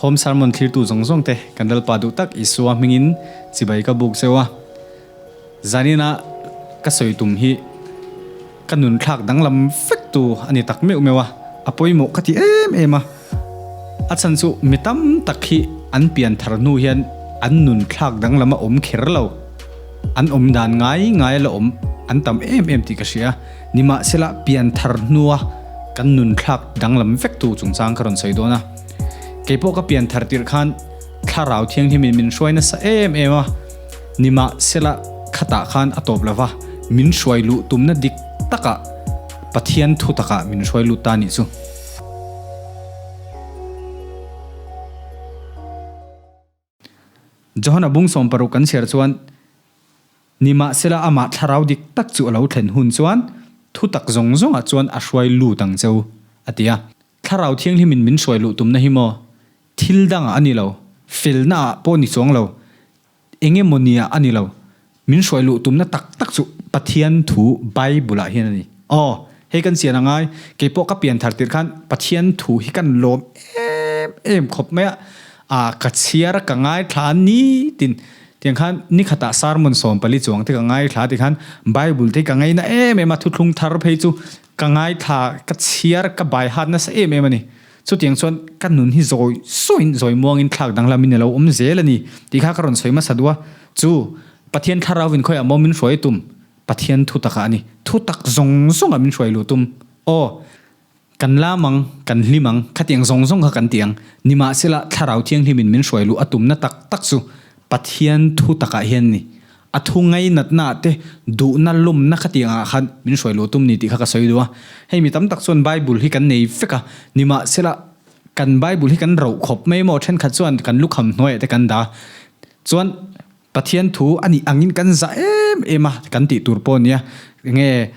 Home Sermon thlirtu zawng zawng te kan Lalpa duh tak Isua hmingin chibai ka buk zeuh a. Zanina ka sawi tum hi ka nun thlak danglam vek tu a ni tak meuh meuh a, a pawimawh ka ti em em a. A chhan chu mi tam tak hi an pian thar hnu hian an nun thlak danglam a awm kher lo. An awm dan ngai ngai a la awm an tam em em tih ka hria. Nimahsela pian thar hnua kan nun thlak danglam vek tu chungchang ka rawn sawi dawn a. Keipawh ka pian thar tirh khan thlarau thianghlimin min hruai nasa em em a. Nimahsela khatah khan a tawp lova, min hruai luh tumna dik takah Pathian thu takah min hruai lut ta nih chu. Johana bung 60 kan chhiar chuan, Nimahsela amah thlarau dik tak chu a lo thlen hun chuan thu tak zawng zawngah chuan a hruai lut ang che u, a ti a. Thlarau thianghlimin min hruai luh tumna hi maw? Thil dangah a ni lo, felnaah pawh ni chuang lo, eng emaw niah a ni lo. Min hruai luh tumna tak tak chu Pathian thu Bible-ah hian a ni. Aw, hei kan chian a ngai, kei pawh ka pian thar tirh khan Pathian thu hi kan lawm em em khawp mai a, ah ka chhiar a ka ngaithla a ni tin tiang khan nikhatah sermon 14 chuang te ka ngaithla ti khan Bible te hi ka ngaina em em a, thuthlung thar phei chu ka ngaithla ka chhiar ka bai hat nasa em em a ni. Chutiang chuan ka nun hi zawi sawiin zawi muangin thlak danglamin a lo awm zel a ni tih kha ka rawn sawi hmasa duh a. Chu Pathian thlarauin khawiah maw min hruai tum? Pathian thu takah a ni. Thu tak zawng zawngah min hruai luh tum. Aw, kan lam ang, kan hlim ang, khatiang zawng zawng kha kan ti ang. Nimahsela thlarau thianghlimin min hruai luh a tumna tak tak chu Pathian thu takah hian a ni. A thu ngainatna ah te duhna lawmna khatiang ah khan min hruai luh tum ni tih kha ka sawi duh a. Hei mi tam tak chuan Bible hi kan nei vek a, nimahsela kan Bible hi kan roh khawp mai maw thenkhat chuan kan lukham hnuaiah te kan dah a. Chuan Pathian thu a nih angin kan zah em em a kan tih tur pawh a nia, enge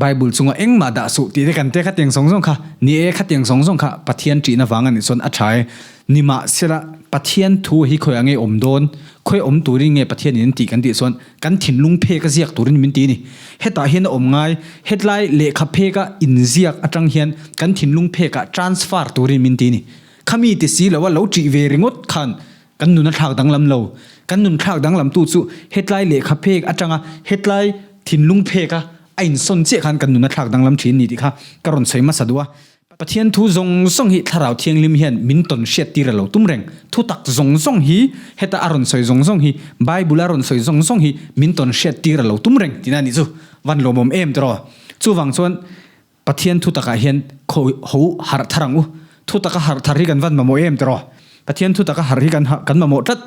Bible chunga engmah dah suh tih te kan tia khatiang zawng zawng kha ni e khatiang zawng zawng kha Pathian ṭihna vang a nih chuan a ṭha e. Nimahsela, Pathian thu hi khawiah nge awm dawn? Khawi awm turin nge Pathian in an tih kan tih chuan kan thinlung phek a ziak turin min ti a ni. Hetah hian a awm ngai, hetlai lehkha pheka inziak atang hian kan thinlung phekah transfer turin min ti a ni. Khami ti si loa lo ṭih ve ringawt khan kan nun a thlak danglam lo. Kan nun thlak danglamtu chu hetlai lehkha phek atanga hetlai thinlung pheka a insawn chiah khan kan nun a thlak danglam ṭhin a ni tih kha ka rawn sawi hmasa duh a. Pathian thu zawng zawng hi Thlarau Thianghlim hian min tawn hriat tir a lo tum reng. Thu tak zawng zawng hi heta a rawn sawi zawng zawng hi, Bible a rawn sawi zawng zawng hi min tawn hriat tir a lo tum reng tihna a nih chu. Van lawmawm em tiraw? Chuvang chuan Pathian thu takah hian khawi ho harh thar ang u. Thu taka harh thar hi kan van mamawh em tiraw? Pathian thu taka harh hi kan kan mamawh tlat.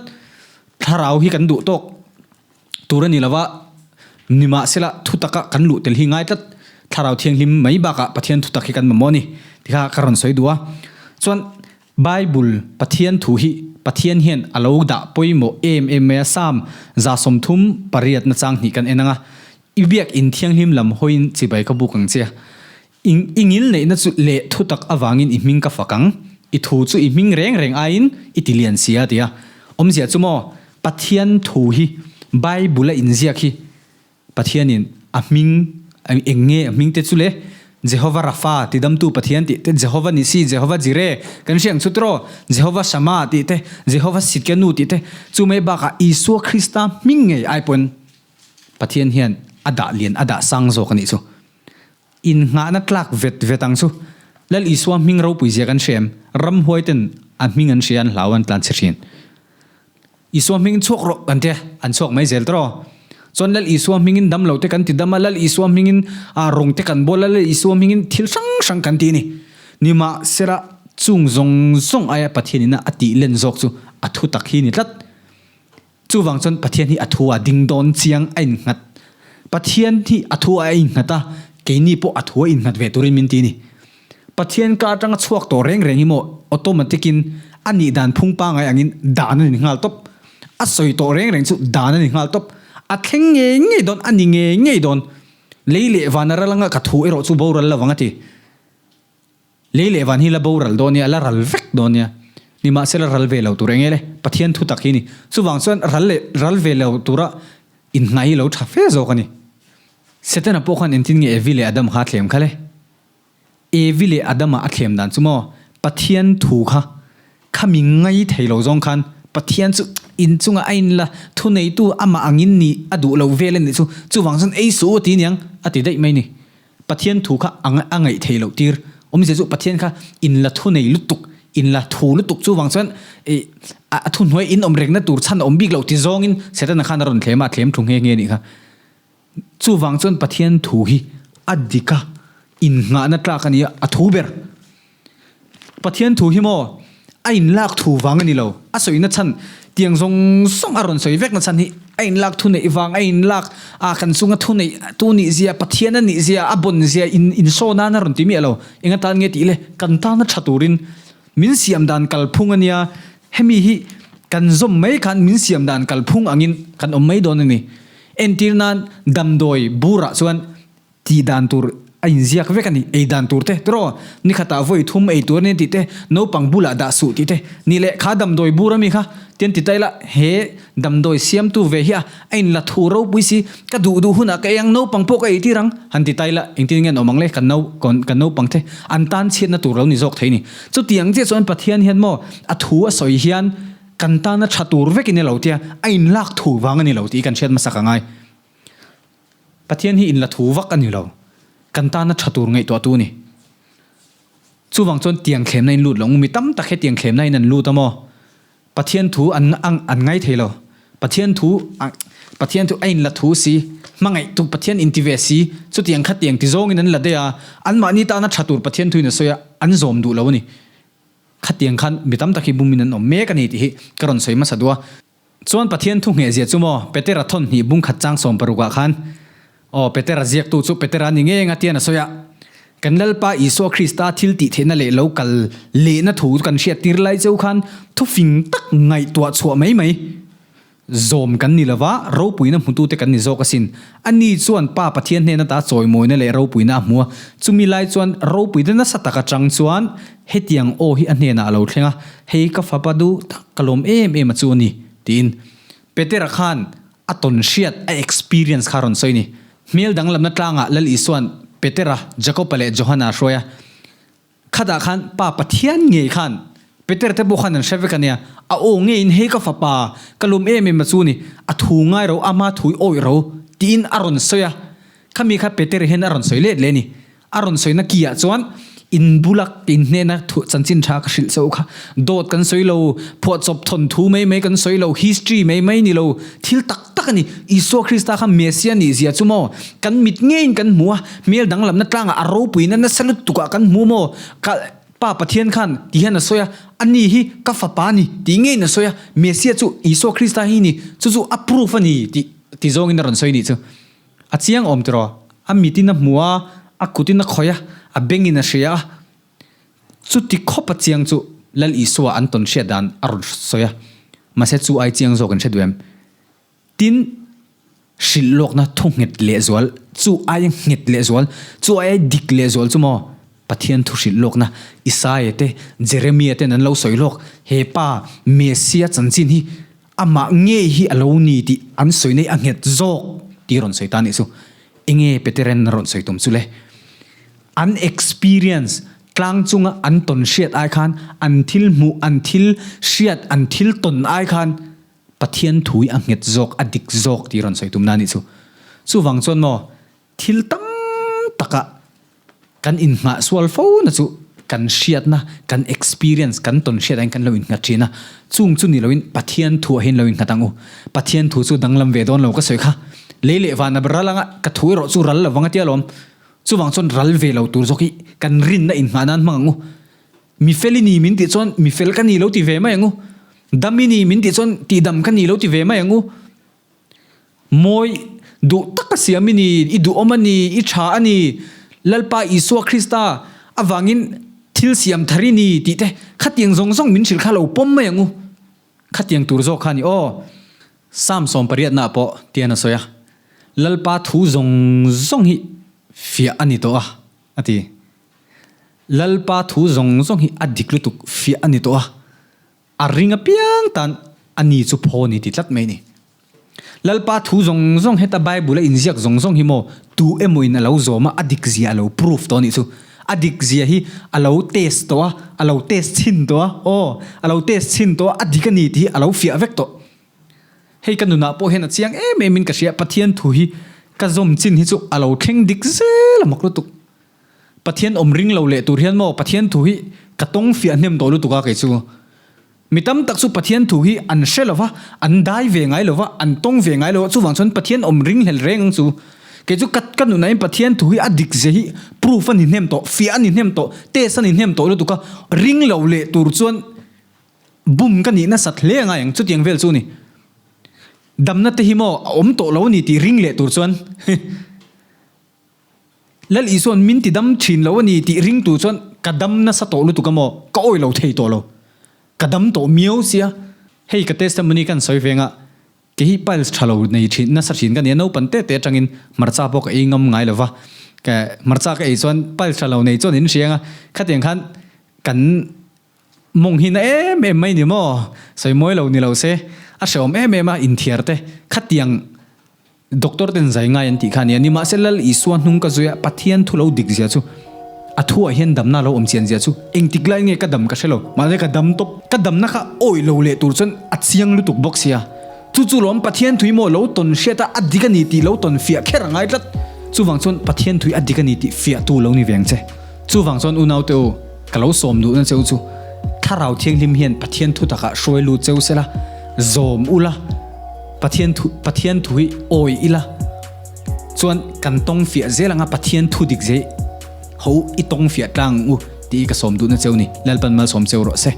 Thlarau hi kan duh tawk tur a ni lova, nimahsela thu taka kan luh tel hi ngai tlat. Thlarau Thianghlim mai bakah Pathian thu tak hi kan mamawh a ni ti kha ka rawn sawi duh a. Chuan Bible Pathian thu hi Pathian hian a lo dah pawimawh em em mai a, Psalm 38 nachang hnih kan en ang a, I biakinn thianghlim lam hawiin chibai ka buk ang che a, i i ngil neihna chu leh thu tak avangin i hming ka fak ang, i thu chu i hming reng reng aiin i ti lian si a ti a. Awmzia chu maw, Pathian thu hi Bible a inziak hi Pathianin a hming eng nge a hming te chu le? Jehovah Rapha ti damtu Pathian tih te, Jehovah Nissi, Jehovah Jireh kan hria ang chu tiraw? Jehovah Shammah tih te, Jehovah Sidkenu tih te, chu mai bakah Isua Krista hming ngei ai pawn Pathian hian a dah lian a dah sang zawk a nih chu. Innghahna tlak vet vet ang chu. Lal Isua hming ropui zia kan hria em? Ramhuai ten a hming an hria an hlau an tlan chhe thin. Isua hmingin chhuak rawh kan tia, an chhuak mai zel tawh. Chuan Lal Isua hmingin dam lo te kan ti dam a, Lal Isua hmingin ah rawng te kan bawl a, Lal Isua hmingin thil hrang hrang kan ti a ni. Nimahsela chung zawng zawng aia Pathian ina a tih len zawk chu a thu tak hi ni tlat. Chuvang chuan Pathian hi a thu a ding dawn chiang a innghat. Pathian hi a thu a innghat a, keini pawh a thu a innghat ve turin min ti a ni. Pathian ka atanga chhuak tawh reng reng hi maw automatic in a nih dan phung pangai angin dan a ni nghal tawp. A sawi tawh reng reng chu dan a ni nghal tawp. A thleng ngei ngei dawn, a ni ngei ngei dawn. Lei leh van a ral anga ka thu erawh chu boral lovang a ti. Lei leh van hi la boral dawn nia, la ral vek dawn nia. Nimahsela ral ve lo tur eng nge le? Pathian thu tak hi a ni. Chuvang chuan ral leh ral ve lo tura innghai hi lo tha fe zawk a ni. Setana pawh khan engtin nge Evi leh Adam kha a thlem kha le? Evi leh Adama a thlem dan chu maw? Pathian thu kha. Khami ngai thei lo zawng khan Pathian chu in chunga a in la, thuneitu amah angin nih a duh lo vel a nih chu, chuvang chuan ei suh u ti niang a ti daih mai ni. Pathian thu kha a ngaih thei loh tir. Awmzia chu Pathian kha in la thunei lutuk, in la thu lutuk chuvang chuan a thuhnuai in awm rengna tur chhan a awm bik loh ti zawngin Setana khan a rawn thlem a, a thlem thu nghe nghe a nih kha. Chuvang chuan Pathian thu hi a dik a, innghahna tlak a ni a, a thu ber. Pathian thu hi maw a inlak thu vang a ni lo, a sawina chhan tiang zawng zawng a rawn sawi vekna chhan hi a inlak thu neih vang, a inlak a kan chunga thu neih tu nih zia, Pathian a nih zia, a bawn zia in insaw nan a rawn ti miah lo. Eng atan nge tih le? Kan tana tha turin min siam dan kalphung a nia, hemi hi kan zawm mai khan min siam dan kalphung angin kan awm mai dawn a ni. Entir nan damdawi burah chuan Tih dan tur a inziak vek a ni, ei dan tur te, tiraw? Nikhatah vawi thum ei tur a ni tih te, naupang bulah dah suh tih te, ni leh kha damdawi bur a mi kha, tian ti ta ila, he damdawi siamtu ve hi a, a inla thu ropui si, ka duh duh hunah ka ei ang, naupang pawh ka ei tir ang, han ti ta ila, engtin nge an awm ang le, kan nau, kan naupang te an tan chhiatna tur lo ni zawk thei a ni. Chutiang chiah chuan Pathian hian maw a thu a sawi hian kan tana tha tur vekin a lo tia, a inlak thu vang a ni lo tih kan hriat hmasak a ngai. Pathian hi inla thu vak a ni lo, kan tana tha tur ngaihtuah tu a ni. Chuvang chuan tiang thlemna in lut lo, mi tam tak he tiang thlemna in an lut a maw? Pathian thu an an ngai thei lo, Pathian thu Pathian thu a inla thu si, hmangaih tu Pathian inti ve si, chutiang kha tiang ti zawngin an la daih a, anmahni tana tha tur Pathian thu in a sawi a, an zawm duh lo a ni. Khatiang khan mi tam tak hi bumin an awm mek a ni tih hi ka rawn sawi hmasa duh a. Chuan Pathian thu ngheh zia chu maw Petera thawn hnih bung khat chang 16 ah khan aw Petera ziaktu chu Petera ni ngei anga tian a sawi a, Kan Lalpa Isua Krista thil tih theihna leh lo kal lehna thu kan hriat tir lai cheu khan thu fing tak ngaihtuah chhuah mai mai zawm kan ni lova, ropuina hmutute kan ni zawk asin. Ani chuan Pa Pathian hnen ata chawimawina leh ropuina a hmu a, chumi lai chuan ropuina nasa tak atang chuan hetiang aw hi a hnenah a lo thleng a, Hei ka fapa duh tak ka lawm em em a chu a ni, tiin Petera khan a tawn hriat, a experience kha a rawn sawi a ni. Hmel danglamna tlangah Lal Isua'n Petera, Jakoba leh Johana a hruai a. Khatah khan Pa Pathian ngei khan Peter te pawh khan an hre vek a nia, a aw ngeiin hei ka fapa, ka lawm em em a chu ni, a thu ngai ro, ama thu i awih ro, tiin a rawn sawi a. Khami kha Peter hian a rawn sawi let leh a ni. A rawn sawina ki ah chuan in bula in hnena thu chanchin tha ka hrilh chauh kha. Dawt kan sawi lo, phuahchawp thawn thu mai mai kan sawi lo, history mai mai ni lo, thil tak tak a ni. Isua Krista kha Messiah nih zia chu maw? Kan mit ngeiin kan hmu a, hmel danglamna tlangah a ropuina nasa lutuk ah kan hmu maw? Ka Pa Pathian khan ti hian a sawi a, Ani hi ka fapa a ni tih ngeiin a sawi a, Messiah chu Isua Krista hi ni, chu chu a proof a ni tih ti zawngin a rawn sawi nih chu. A chiang awm tiraw? A mitin a hmu a, a kutin a khawih a, a bengin a hria a. Chuti khawp a chiang chu Lal Isua an tawn hriat dan a rawn sawi a. Mahse chu ai chiang zawk an hre duh em? Tin, hrilh lawkna thu nghet lehzual, chu aia nghet lehzual, chu aia dik lehzual chu maw? Pathian thu hrilh lawkna Isaia te, Jeremia ten an lo sawi lawk, he pa Messia chanchin hi Amah ngei hi a lo ni tih an sawi nei a nghet zawk tih rawn sawi ta nih chu. Enge Peteren a rawn sawi tum chu le? An experience tlang chunga an tawn hriat ai khan, an thil hmuh, an thil hriat, an thil tawn ai khan Pathian thu hi a nghet zawk, a dik zawk tih rawn sawi tum na nih chu. Chuvang chuan maw Thil tam takah kan innghah sual fo na chu kan hriatna, kan experience, kan tawn hriat ah hian kan lo innghat thin a. Chung chu ni loin Pathian thuah hian lo innghat ang u. Pathian thu chu danglam ve dawn lo ka sawi kha. Lei leh van a ral anga ka thu erawh chu ral lovang a tia lawm. Chuvang chuan ral ve lo tur zawk hi kan rinna innghah nan hmang ang u. Mi fel i ni min tih chuan mi fel ka ni lo ti ve mai ang u. Dam i ni min tih chuan tihdam ka ni lo ti ve mai ang u. Mawi duh taka siam i ni, i duhawm a ni, i tha a ni, Lalpa Isua Krista avangin thil siam thar i ni tih te khatiang zawng zawng min hrilh kha lo pawm mai ang u. Khatiang tur zawk kha a ni aw. Psalm sawmpariatnaah pawh tian a sawi a, Lalpa thu zawng zawng hi fiah a ni tawh a, a ti. Lalpa thu zawng zawng hi a dik lutuk fiah a ni tawh a. A ring apiang tan a ni chu phaw ni ti tlat mai ni. Lalpa thu zawng zawng heta Bible a inziak zawng zawng hi maw tu emaw in a lo zawm a, a dik zia a lo proof tawh a nih chu. A dik zia hi a lo test tawh a, a lo test chhin tawh a, aw, a lo test chhin tawh a, a dik a ni tih hi a lo fiah vek tawh. Hei ka nunah pawh hian a chiang em em in ka hria, Pathian thu hi ka zawm chin hi chu a lo thleng dik zel a mak lutuk. Pathian awm ring lo leh tur hian maw Pathian thu hi ka tawng fiah hnem tawh lutuk a kei chu. Mi tam tak chu Pathian thu hi an hre lo va, an dai ve ngai lo va, an tawng ve ngai lo a, chuvang chuan Pathian awm ring hlel reng ang chu. Kei chu ka ka nunah in Pathian thu hi a dik zia hi proof a ni hnem tawh, fiah a ni hnem tawh, test a ni hnem tawh lutuk a, ring lo leh tur chuan bum ka nih nasat hle a ngai ang, chutiang vel chu a ni. Damna te hi maw a awm tawh lo a ni tih ring leh tur chuan Lal Isua'n min ti dam thin lo a ni tih ringtu chuan ka dam nasa tawh lutuk a maw? Ka awi lo thei tawh lo. Ka dam tawh miau sia. Hei ka testimony kan sawi veng a, kei hi piles tha lo nei thin nasa thin ka ni a, naupan te te atangin hmarcha pawh ka ei ngam ngai lo va, ka hmarcha ka ei chuan piles tha lo nei chuan in hriang a, khatiang khan kan mawng hi na em em mai ni maw? Sawi mawi lo ni lo se, a hrehawm em em a inthiar te khatiang Doctor ten zai ngai an tih kha a nia. Nimahsela Lal Isua hnung ka zui a, Pathian thu lo dik zia chu, a thuah hian damna lo awm chian zia chu, engtik lai nge ka dam ka hre lo, mahse ka dam tawp. Ka damna kha awih lo leh tur chuan a chiang lutuk bawk sia. Chu chu lawm Pathian thui maw lo tawn hriat a, a dik a ni tih lo tawn fiah kher a ngai tlat. Chuvang chuan Pathian thui a dik a ni tih fiahtu lo ni veng che. Chuvang chuan unaute u, ka lo sawm duhna cheu chu, Thlarau Thianghlim hian Pathian thu takah hruai lut cheu sela, zawm ula, Pathian thu Pathian thu hi awi ila chuan kan tawng fiah zel anga Pathian thu dik zei ho i tawng fiah tlang ang u tih hi ka sawm duhna cheu ni. Lalpan malsawm cheu rawh se.